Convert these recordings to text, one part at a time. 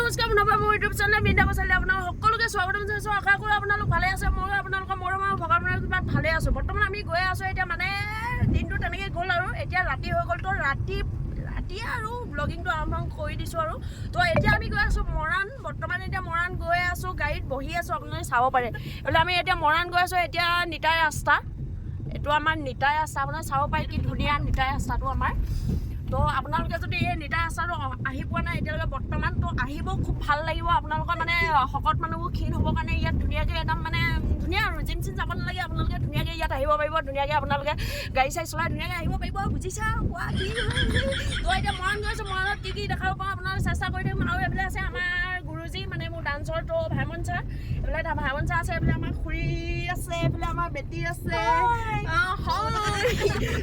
নমস্কাৰ পুনৰবাৰ মোৰ ইউটিউব চেনেল বৃন্দা বছালি আপোনালোক সকলোকে স্বাগতম জনাইছোঁ। আশা কৰোঁ আপোনালোক ভালে আছে। ময়ো আপোনালোকৰ মৰম আৰু ভগৱানৰ কৃপাত ভালে আছোঁ। বৰ্তমান আমি গৈ আছোঁ। এতিয়া মানে দিনটো তেনেকৈ গ'ল আৰু এতিয়া ৰাতি হৈ গ'ল। তো ৰাতি ৰাতিয়ে আৰু ব্লগিংটো আৰম্ভ কৰি দিছোঁ। আৰু তো এতিয়া আমি গৈ আছোঁ মৰাণ। বৰ্তমান এতিয়া মৰাণ গৈ আছোঁ, গাড়ীত বহি আছোঁ, আপোনালোকে চাব পাৰে। বোলে আমি এতিয়া মৰাণ গৈ আছোঁ। এতিয়া নিতাই ৰাস্তা, এইটো আমাৰ নিতাই ৰাস্তা। আপোনালোকে চাব পাৰে কি ধুনীয়া নিতাই ৰাস্তাটো আমাৰ। তো আপোনালোকে যদি এই নিতাই ৰাস্তাটো আহি পোৱা নাই এতিয়ালৈকে বৰ্তমান, তো আহিব, খুব ভাল লাগিব আপোনালোকৰ। মানে শকত মানুহবোৰ ক্ষীণ হ'বৰ কাৰণে ইয়াত ধুনীয়াকৈ একদম মানে ধুনীয়া আৰু জিম চিম যাব নালাগে। আপোনালোকে ধুনীয়াকৈ ইয়াত আহিব পাৰিব। ধুনীয়াকৈ আপোনালোকে গাড়ী চাড়ী চলাই ধুনীয়াকৈ আহিব পাৰিব আৰু বুজিছে আৰু কোৱা কি। তো এতিয়া মৰাণ গৈছোঁ। মৰাণত কি কি দেখাব পাৰোঁ আপোনালোকে চেষ্টা কৰি থাকিম। আৰু এইফালে আছে আমাৰ গুৰুজী, মানে মোৰ ডান্সৰ, তো ভাইমন ছাৰ। এইফালে ভাইমন ছাৰ আছে, এইফালে আমাৰ খুৰী আছে, এইফালে আমাৰ বেটী আছে। অঁ হয়।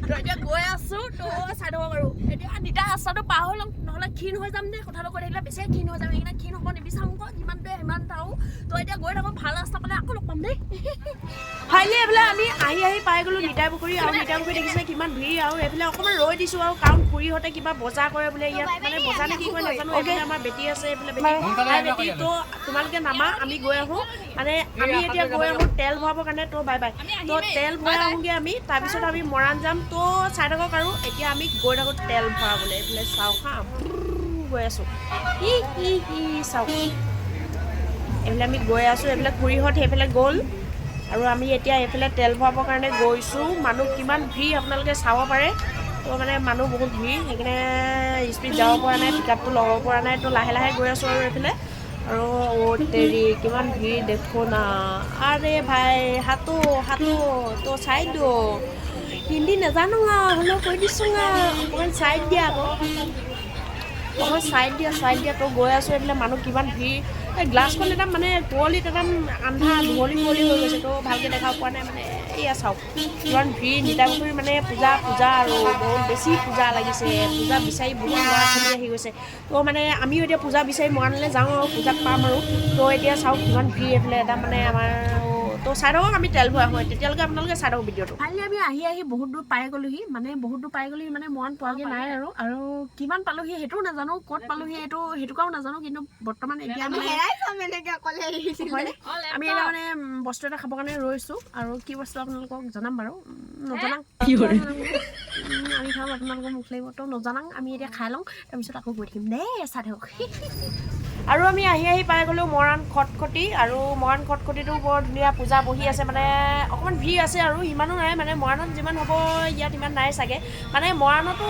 তো এতিয়া গৈ আছোঁ, তো চাই থাকক। আৰু এতিয়া নিতা ৰাস্তাটো পাৰ হৈ ল'ম, নহ'লে ক্ষীণ হৈ যাম দেই। কথাটো কৈ থাকিলে বেছিয়ে ক্ষীণ হৈ যাম। সেইকাৰণে ক্ষীণ হ'ব নিবিচাৰোঁ আকৌ, যিমান দূৰ সিমান থাকোঁ। তো এতিয়া গৈ থাকোঁ, ভাল ৰাস্তা পালে আকৌ লগ পাম দেই। ফাইনেলি এইফালে আমি আহি আহি পাই গ'লোঁ নিতাই পুখুৰী। আৰু নিতাই পুখুৰী দেখিছে কিমান ভিৰ। আৰু এইফালে অকণমান ৰৈ দিছোঁ আৰু কাৰণ খুৰীহঁতে কিবা বজাৰ কৰে বোলে ইয়াত, মানে বজাৰ নে কি কৰে নাজানো। এইফালে আমাৰ বেটী আছে, এইফালে বেটী। হাই বেটী। তো তোমালোকে নামা, আমি গৈ আহোঁ। মানে আমি এতিয়া গৈ আহোঁ তেল ভৰাবৰ কাৰণে। তো বাই বাই। তো তেল ভৰাই আহোঁগৈ আমি, তাৰপিছত আমি মৰাণ যাম। তো চাই থাকক। আৰু এতিয়া আমি গৈ থাকোঁ তেল ভৰাবলৈ। এইফালে চাওক হা, গৈ আছোঁ। ই ই ই চাওক, এইফালে আমি গৈ আছোঁ। এইফালে খুৰীহঁত সেইফালে গ'ল আৰু আমি এতিয়া এইফালে তেল ভৰাবৰ কাৰণে গৈছোঁ। মানুহ কিমান ভিৰ আপোনালোকে চাব পাৰে। তো মানে মানুহ বহুত ভিৰ, সেইকাৰণে স্পীড যাব পৰা নাই, পিক আপটো লগাব পৰা নাই। তো লাহে লাহে গৈ আছোঁ। আৰু এইফালে আৰু অ' তেৰি, কিমান ভিৰ দেখো না। আৰে ভাই, হাতো হাতো। তো চাই দিওঁ, হিন্দী নাজানো আৰু হ'লেও কৈ দিছোঁ আৰু অকণমান চাইড দিয়া আকৌ, অকণমান চাইড দিয়া, চাইড দিয়া। তো গৈ আছোঁ। এইফালে মানুহ কিমান ভিৰ। এই গ্লাছখন একদম মানে কুঁৱলীত একদম আন্ধাৰ ধুঁৱলি কুঁৱলী হৈ গৈছে, তো ভালকৈ দেখা পোৱা নাই। মানে এয়া চাওক কিমান ভিৰ নিতাই পুখুৰী। মানে পূজা পূজা আৰু বহুত বেছি পূজা লাগিছে। পূজা বিচাৰি বহুত ল'ৰা ছোৱালী আহি গৈছে। তো মানে আমিও এতিয়া পূজা বিচাৰি মৰাণলৈ যাওঁ আৰু পূজাত পাম আৰু। তো এতিয়া চাওক কিমান ভিৰ এইফালে এটা মানে আমাৰ। তো চাই থাকক, আমি তেল ভৰাই হয় তেতিয়ালৈকে আপোনালোকে চাই থাকক ভিডিঅ'টো। ফাইনেলি আমি আহি আহি বহুত দূৰ পাই গ'লোহি। মানে বহুত দূৰ পাই গ'লোহি, মানে মৰাণ পোৱাগৈ নাই আৰু। আৰু কিমান পালোহি সেইটোও নাজানো, ক'ত পালোহি এইটো সেইটোকাও নাজানো। কিন্তু বৰ্তমান এতিয়া মানে হয়নে, আমি এতিয়া মানে বস্তু এটা খাবৰ কাৰণে ৰৈছোঁ। আৰু কি বস্তু আপোনালোকক জনাম বাৰু? নজনাং। আমি খাম, আপোনালোকৰ মুখ লাগিব। তো নজনাং, আমি এতিয়া খাই লওঁ, তাৰপিছত আকৌ গৈ থাকিম দেই। চাই থাকক। আৰু আমি আহি আহি পাই গ'লোঁ মৰাণ খটখটি। আৰু মৰাণ খটখটিটো বৰ ধুনীয়া পূজা বহি আছে। মানে অকণমান ভিৰ আছে আৰু ইমানো নাই, মানে মৰাণত যিমান হ'ব ইয়াত ইমান নাই চাগে। মানে মৰাণতো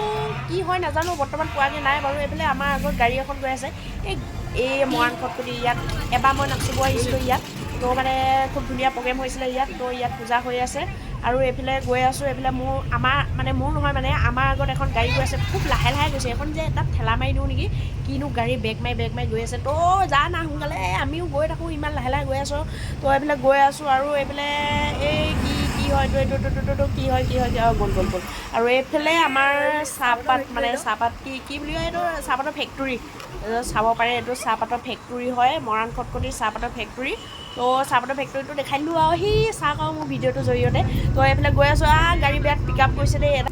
কি হয় নাজানো, বৰ্তমান পোৱাগৈ নাই বাৰু। এইফালে আমাৰ আগত গাড়ী এখন গৈ আছে। এই এই মৰাণ খটখটি, ইয়াত এবাৰ মই নাচিব আহিছিলোঁ ইয়াত। তো মানে খুব ধুনীয়া প্ৰগ্ৰেম হৈছিলে ইয়াত। তো ইয়াত পূজা হৈ আছে। আৰু এইফালে গৈ আছোঁ। এইফালে মোৰ আমাৰ মানে মোৰ নহয়, মানে আমাৰ আগত এখন গাড়ী গৈ আছে, খুব লাহে লাহে গৈছে। এখন যে তাত ঠেলা মাৰি দিওঁ নেকি, কিনো গাড়ী বেক মাৰি বেক মাৰি গৈ আছে। তো যা না সোনকালে, আমিও গৈ থাকোঁ, ইমান লাহে লাহে গৈ আছোঁ। তো এইফালে গৈ আছোঁ। আৰু এইফালে এই কি কি হয় এইটো এইটো এইটো এইটো কি হয়, কি হয়, কি হয়? গ'ল গ'ল গ'ল। আৰু এইফালে আমাৰ চাহপাত, মানে চাহপাত কি কি বুলি কয় এইটো, চাহপাতৰ ফেক্টৰী চাব পাৰে। এইটো চাহপাতৰ ফেক্টৰী হয়, মৰাণ খটখটিৰ চাহপাতৰ ফেক্টৰী। তো চাহপাতৰ ফেক্টৰীটো দেখাই দিলোঁ আৰু সি চাহ খাওঁ মোৰ ভিডিঅ'টোৰ জৰিয়তে। তো এইফালে গৈ আছোঁ। গাড়ী বেয়াত পিক আপ কৰিছে দেই এটা।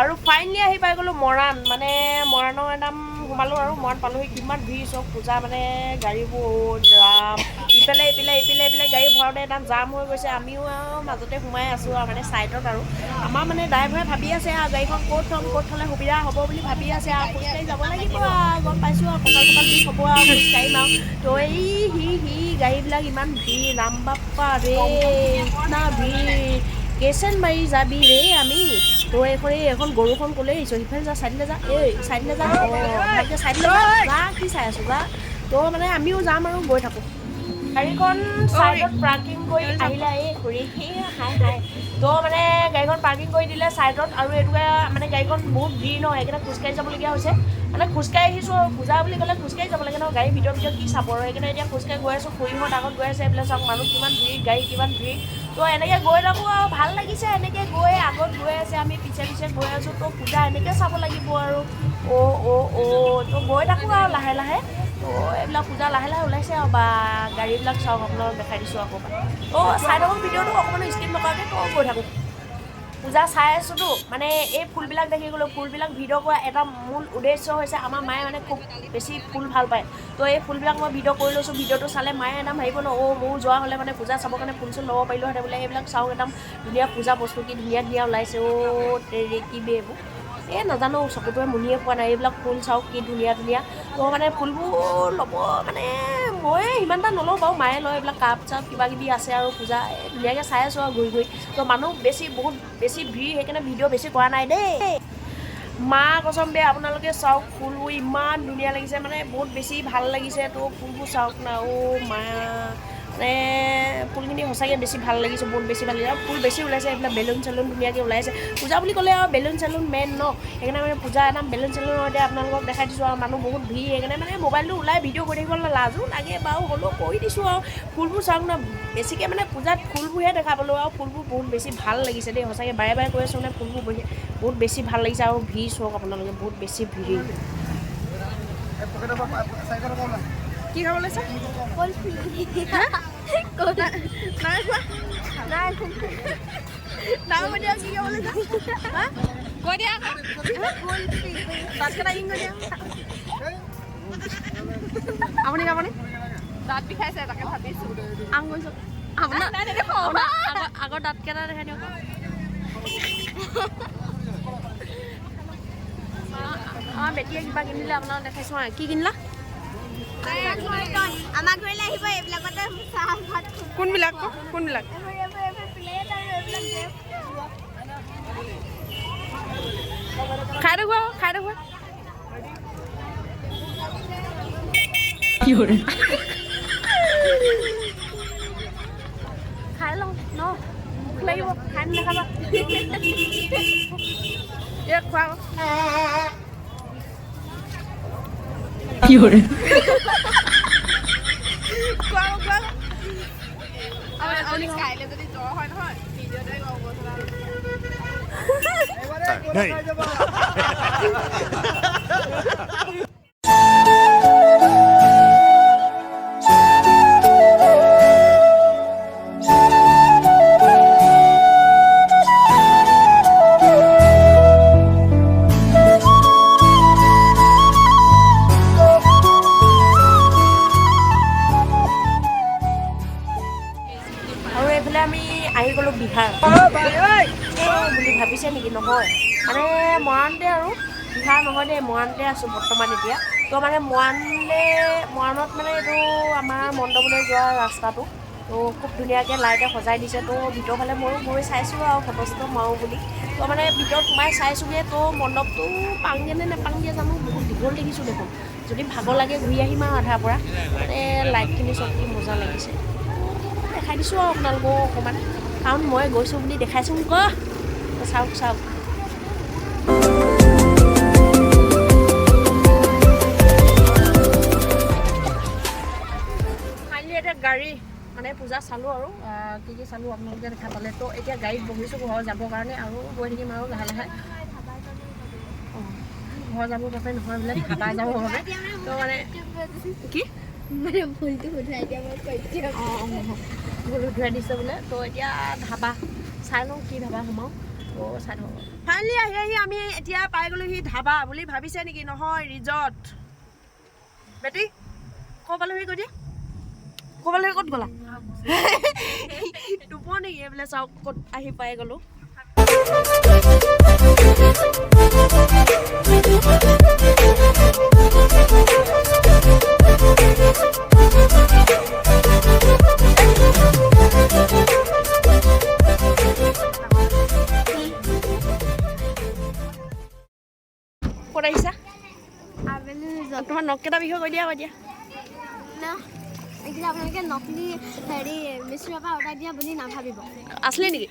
আৰু ফাইনেলি আহি পাই গ'লোঁ মৰাণ। মানে মৰাণৰ একদম সোমালোঁ আৰু মৰাণ পালোহি। কিমান ভিৰ চব পূজা, মানে গাড়ীবোৰ ৰাম, ইফালে ইফালে ইফালে ইফালে গাড়ী ভৰাওঁতে একদম জাম হৈ গৈছে। আমিও আৰু মাজতে সোমাই আছোঁ আৰু মানে ছাইডত। আৰু আমাৰ মানে ড্ৰাইভাৰে ভাবি আছে আৰু গাড়ীখন ক'ত থ'ম, ক'ত থ'লে সুবিধা হ'ব বুলি ভাবি আছে। আৰু খোজকাঢ়ি যাব লাগিব আৰু গম পাইছোঁ আৰু কঁকাল চকাল বিষ হ'ব আৰু খোজকাঢ়িম আৰু। তো এই সি সি গাড়ীবিলাক ইমান ভিৰ, ৰাম বাপ্পা ৰে, ইतना ভিৰ, কেচেন মাৰি যাবি ৰে আমি। তো এইখন এই এখন গৰুখন ক'লৈ আহিছ? সিফালে যা, চাইডলৈ যা, এই চাইডলৈ যা। অঁ, ভালকৈ চাইডলৈ যা, যা, কি চাই আছ, যা। তো মানে আমিও যাম আৰু গৈ থাকোঁ। গাড়ীখন ছাইডত পাৰ্কিং কৰি আহিলে। এই খুৰী, হাই হাই। তো মানে গাড়ীখন পাৰ্কিং কৰি দিলে ছাইডত। আৰু এইটোকে মানে গাড়ীখন বহুত ভিৰ ন, সেইকাৰণে খোজকাঢ়ি যাবলগীয়া হৈছে। মানে খোজকাঢ়ি আহিছোঁ আৰু পূজা বুলি ক'লে খোজকাঢ়ি যাব লাগে ন, গাড়ীৰ ভিতৰত ভিতৰত কি চাব আৰু। সেইকাৰণে এতিয়া খোজকাঢ়ি গৈ আছোঁ। খুৰীহঁত আগত গৈ আছে। এইফালে চাওক মানুহ কিমান ভিৰ, গাড়ী কিমান ভিৰ। তো এনেকৈ গৈ থাকোঁ আৰু ভাল লাগিছে এনেকৈ গৈ। আগত গৈ আছে, আমি পিছে পিছে গৈ আছোঁ। তো পূজা এনেকৈ চাব লাগিব আৰু। অ' অ' অ' তো গৈ থাকোঁ আৰু লাহে লাহে। তো এইবিলাক পূজা লাহে লাহে ওলাইছে আৰু বা গাড়ীবিলাক চাওক, আপোনালোক দেখাই দিছোঁ আকৌ। তো চাই থাকক ভিডিঅ'টো অকণমান স্কিপ নকৰাকৈ। তো গৈ থাকোঁ। পূজা চাই আছোঁতো, মানে এই ফুলবিলাক দেখি গ'লোঁ। ফুলবিলাক ভিডিঅ' কৰা এটা মূল উদ্দেশ্য হৈছে আমাৰ মায়ে মানে খুব বেছি ফুল ভাল পায়। তো এই ফুলবিলাক মই ভিডিঅ' কৰি লৈছোঁ। ভিডিঅ'টো চালে মায়ে একদম ভাবিব ন, অ' ময়ো যোৱা হ'লে মানে পূজা চাবৰ কাৰণে ফুল চুল ল'ব পাৰিলোঁহেঁতেন বোলে। এইবিলাক চাওক, একদম ধুনীয়া পূজা বস্তু কি ধুনীয়া ধুনীয়া ওলাইছে। অ' তেৰি কি বে এইবোৰ, এই নাজানো, চকুটোৱে মুনিয়ে পোৱা নাই। এইবিলাক ফুল চাওক কি ধুনীয়া ধুনীয়া। তো মানে ফুলবোৰ ল'ব মানে মই সিমান এটা নলওঁ বাৰু, মায়ে লয়। এইবিলাক কাপ চাপ কিবা কিবি আছে আৰু পূজা এই ধুনীয়াকৈ চাই আছোঁ আৰু ঘূৰি ঘূৰি। তো মানুহ বেছি, বহুত বেছি ভিৰ, সেইকাৰণে ভিডিঅ' বেছি কৰা নাই দেই। মা কচম বে, আপোনালোকে চাওক ফুলবোৰ ইমান ধুনীয়া লাগিছে, মানে বহুত বেছি ভাল লাগিছে। তো ফুলবোৰ চাওক না, অ' মা, মানে ফুলখিনি সঁচাকৈ বেছি ভাল লাগিছে, বহুত বেছি ভাল লাগিছে। আৰু ফুল বেছি ওলাইছে, এইবিলাক বেলুন চেলুন ধুনীয়াকৈ ওলাইছে। পূজা বুলি ক'লে আৰু বেলুন চেলুন মেইন ন, সেইকাৰণে মানে পূজা একদম বেলুন চেলুনৰ এতিয়া আপোনালোকক দেখাই দিছোঁ। আৰু মানুহ বহুত ভিৰ, সেইকাৰণে মানে মোবাইলটো ওলাই ভিডিঅ' কৰি থাকিবলৈ লাজো লাগে বাৰু, হ'লেও কৰি দিছোঁ। আৰু ফুলবোৰ চাওক না, বেছিকৈ মানে পূজাত ফুলবোৰহে দেখা পালোঁ আৰু ফুলবোৰ বহুত বেছি ভাল লাগিছে দেই। সঁচাকৈ বাৰে বাৰে কৈ আছোঁ, মানে ফুলবোৰ বহুত বেছি ভাল লাগিছে। আৰু ভিৰ চাওক আপোনালোকে, বহুত বেছি ভিৰ। কি খাব লৈছা? নাই খোৱা? নাই খোৱা দিয়া। কি খাব লৈছা? হা? কৈ দিয়া আকৌ। দাঁতকেইটা ইং কৈ দিয়া। আপুনি খাবনে? দাঁত বিষাইছে, তাকে ভাবিছো। আং কৰিছোঁ আপোনাৰ আপোনাৰ আগৰ দাঁতকেইটা দেখাই দিয়ক। আমাৰ বেটীয়ে কিবা কিনিলে, আপোনাক দেখাইছোঁ। কি কিনিলা? আমাৰ ঘৰলৈ আহিব, এইবিলাকতে চাহ ভাত। কোনবিলাক? কোনবিলাক? খাই দেখুৱা, খাই দেখুৱা। খাই লওঁ ন, ভোক লাগিব, খাই নাখাবা। এই খোৱা। খোৱা, খোৱা। আপুনি কাইলৈ যদি জ্বৰ হয় নহয়, ভিডিঅ'তে গম नहीं। আৰু এইফালে আমি আহি গ'লোঁ বিহাৰ বুলি ভাবিছে নেকি? নহয়, মানে মৰাণতে আৰু বিহাৰ নহয় দেই, মৰাণতে আছোঁ বৰ্তমান এতিয়া। তো মানে মৰাণত মানে এইটো আমাৰ মণ্ডপলৈ যোৱা ৰাস্তাটো, তো খুব ধুনীয়াকৈ লাইটে সজাই দিছে। তো ভিতৰৰ ফালে ময়ো গৈ চাইছোঁ আৰু ফটো চটো মাৰোঁ বুলি। তো মানে ভিতৰত সোমাই চাইছোঁগৈ। তো মণ্ডপটো পাওঁগৈ নে নাপাওঁগৈ জানো, বহুত দীঘল দেখিছোঁ দেখোন। যদি ভাগৰ লাগে ঘূৰি আহিম আৰু আধাৰ পৰা। মানে লাইটখিনি চব কি মজা লাগিছে, দেখাই দিছোঁ আৰু আপোনালোকেও অকণমান, কাৰণ মই গৈছোঁ বুলি দেখাইছোঁ। ক চাওক চাওক। ফাইনেলি এতিয়া গাড়ী মানে পূজা চালোঁ আৰু কি কি চালোঁ আপোনালোকে দেখা পালে। তো এতিয়া গাড়ীত বহিছোঁ ঘৰ যাবৰ কাৰণে, আৰু গৈ থাকিম আৰু লাহে লাহে। অঁ, ঘৰ যাবৰ বাবে নহয় বোলে, ধাবা যাবৰ বাবে। তো মানে কি মানে ভুলটো শুধৰাই দিয়া, মই কৈ দিওঁ। অঁ, ভুল শুধৰাই দিছে বোলে। তো এতিয়া ধাবা চাই লওঁ, কি ধাবা সোমাওঁ, তো চাই লওঁ। ফাইনেলি আহি আহি আমি এতিয়া পাই গ'লোহি। ধাবা বুলি ভাবিছে নেকি? নহয়, ৰিজৰ্ট। বেটি, ক'ৰ পালোহি কৈ দিয়া, ক'ৰ পালোহি? ক'ত গ'লা? টোপনি। এইফালে চাওক ক'ত আহি পাই গ'লোঁ। ক'ত আহিছা? আবেলি। তোমাৰ নখকেইটা বিষয়ে কৈ দিয়া, কৈ দিয়া। এইকেইটা আপোনালোকে নকলি হেৰি মিশ্ৰৰ পৰা অৰ্ডাৰ দিয়া বুলি নাভাবিব। আছলি নেকি?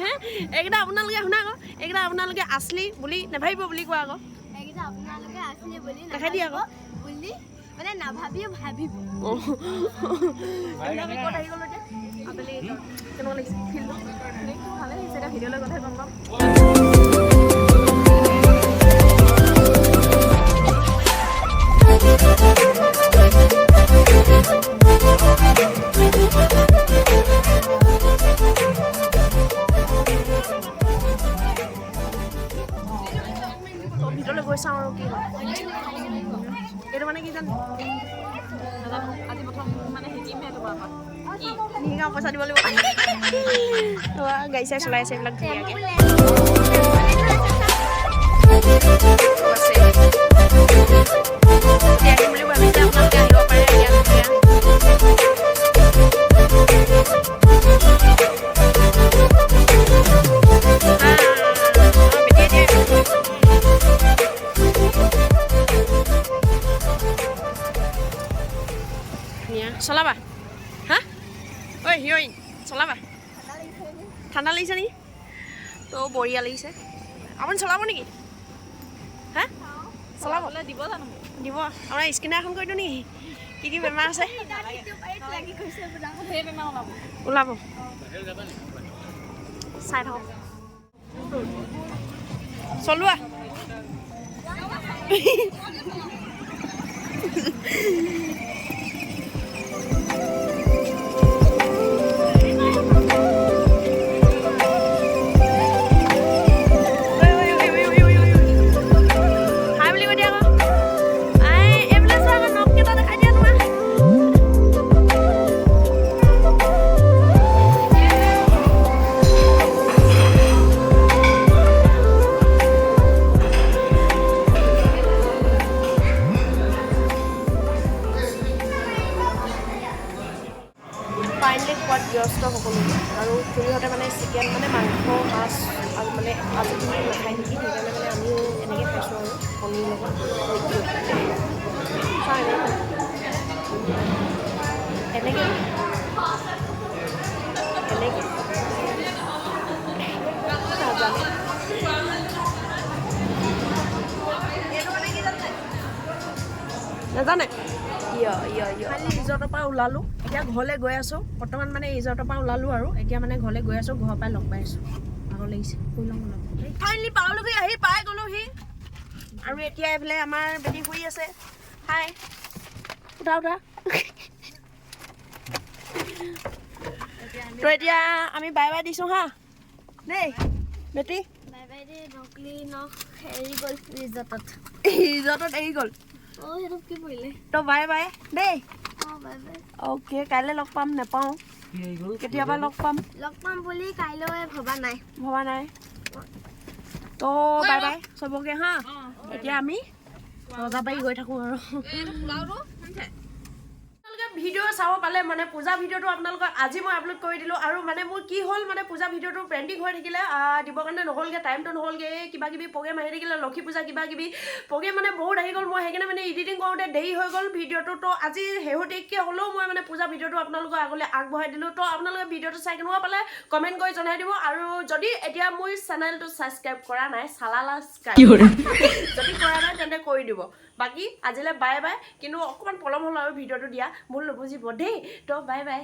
হে, এইকেইটা আপোনালোকে শুনা আকৌ, এইকেইটা আপোনালোকে আছলি বুলি নাভাবিব বুলি কোৱা আকৌ। এইকেইটা আপোনালোকে আছলি বুলি দেখাই দিয়া আকৌ। বুলি মানে নাভাবিও ভাবিব। এইবিলাক আমি ক'ত আহি গ'লো এতিয়া? আবেলি কেনেকুৱা লাগিছে ফিল্ডটো? ভালে লাগিছে, এতিয়া ভিডিঅ'লৈ গ'লেহে গম পাম। নাজানো, আজি প্ৰথম মানে শিকিমহে তোমাৰ পৰা। কি? নিশিকাওঁ, পইচা দিব লাগিব। গাড়ী চাড়ী চলাই আছে এইবিলাক ধুনীয়াকৈ আছে। এতিয়া আহিম বুলি ভাবিছে, আপোনালোকে আহিব পাৰে ইয়াত ধুনীয়া। আহ, বেটি এতিয়া ধুনীয়া চলাবা। হা ঐ হিৰইন, চলাবা? ঠাণ্ডা লাগিছে নেকি? তো বঢ়িয়া লাগিছে। আপুনি চলাব নেকি? হা, চলাব? চলাবলৈ দিব জানো মোক? দিব। আপোনাৰ স্কেনাৰ এখন কৰি দিওঁ নেকি? কি কি বেমাৰ আছে? ধেৰ বেমাৰ ওলাব। ওলাব, চাই থাকক। চলোৱা। ঐ, ঐ, ঐ, ঐ, ঐ, ঐ, ঐ। হাই বুলি কৈ দিয়া আকৌ। I, এইফালে চোৱা আকৌ, নখকেইটা দেখাই দিয়া তোমাৰ। ফাইনেলি খোৱাত ব্যস্ত সকলো। আৰু খুৰীহঁতে মানে চিকেন, মানে মাংস, মাছ আৰু মানে আজি দিনটো নাখায় নেকি, সেইকাৰণে মানে আমিও এনেকৈ খাইছোঁ আৰু পনীৰ লগত। চাওঁ, এনেকৈ এনেকৈ এনেকৈ নাজানো। নাজানে। ইয় ইয় ইয়। ৰিজৰ্টৰ পৰা ওলালোঁ, এতিয়া ঘৰলৈ গৈ আছোঁ। বৰ্তমান মানে ৰিজৰ্টৰ পৰা ওলালোঁ আৰু এতিয়া মানে ঘৰলৈ গৈ আছোঁ। ঘৰৰ পৰাই লগ পাই আছোঁ। ভাগৰ লাগিছে, শুই লওঁ অলপ। ফাইনেলি পালোহি, আহি পাই গ'লোহি। আৰু এতিয়া এইফালে আমাৰ বেটি শুই আছে। হাই, উঠা উঠা। তো এতিয়া আমি বাই বাই দিছোঁ। হা দেই বেটি। বাই বাই দেই। নকলি নখ এৰি গ'ল ৰিজৰ্টত। ৰিজৰ্টত এৰি গ'ল। অঁ, সেইটো কি পৰিলে? তো বাই বাই দেই। অঁ, বাই বাই। অ'কে, কাইলৈ লগ পাম। নাপাওঁ, কেতিয়াবা লগ পাম। লগ পাম বুলি কাইলৈ ভবা নাই। ভবা নাই। তো বাই বাই চবকে। হা, এতিয়া আমি ৰজাবাৰী গৈ থাকোঁ। আৰু পোলাওটো শুনিছে? আপোনালোকে ভিডিঅ' চাব পালে, মানে পূজা ভিডিঅ'টো আপোনালোকক আজি মই আপলোড কৰি দিলোঁ। আৰু মানে মোৰ কি হ'ল, মানে পূজা ভিডিঅ'টো পেণ্ডিং হৈ থাকিলে, দিবৰ কাৰণে নহ'লগৈ, টাইমটো নহ'লগৈ। এই কিবা কিবি প্ৰগ্ৰেম আহি থাকিলে, লক্ষী পূজা কিবা কিবি প্ৰগ্ৰেম মানে বহুত আহি গ'ল। মই সেইকাৰণে মানে এডিটিং কৰোঁতে দেৰি হৈ গ'ল ভিডিঅ'টো। তো আজি শেহতীয়াকৈ হ'লেও মই মানে পূজা ভিডিঅ'টো আপোনালোকৰ আগলৈ আগবঢ়াই দিলোঁ। তো আপোনালোকে ভিডিঅ'টো চাই কেনেকুৱা পালে কমেণ্ট কৰি জনাই দিব। আৰু যদি এতিয়া মোৰ চেনেলটো ছাবস্ক্ৰাইব কৰা নাই, চালালা যদি কৰা নাই তেন্তে কৰি দিব। বাকী আজিলৈ বাই বাই। কিন্তু অকণমান পলম হ'ল আৰু ভিডিঅ'টো দিয়া, ভুল নুবুজিব দেই। তো বাই বাই।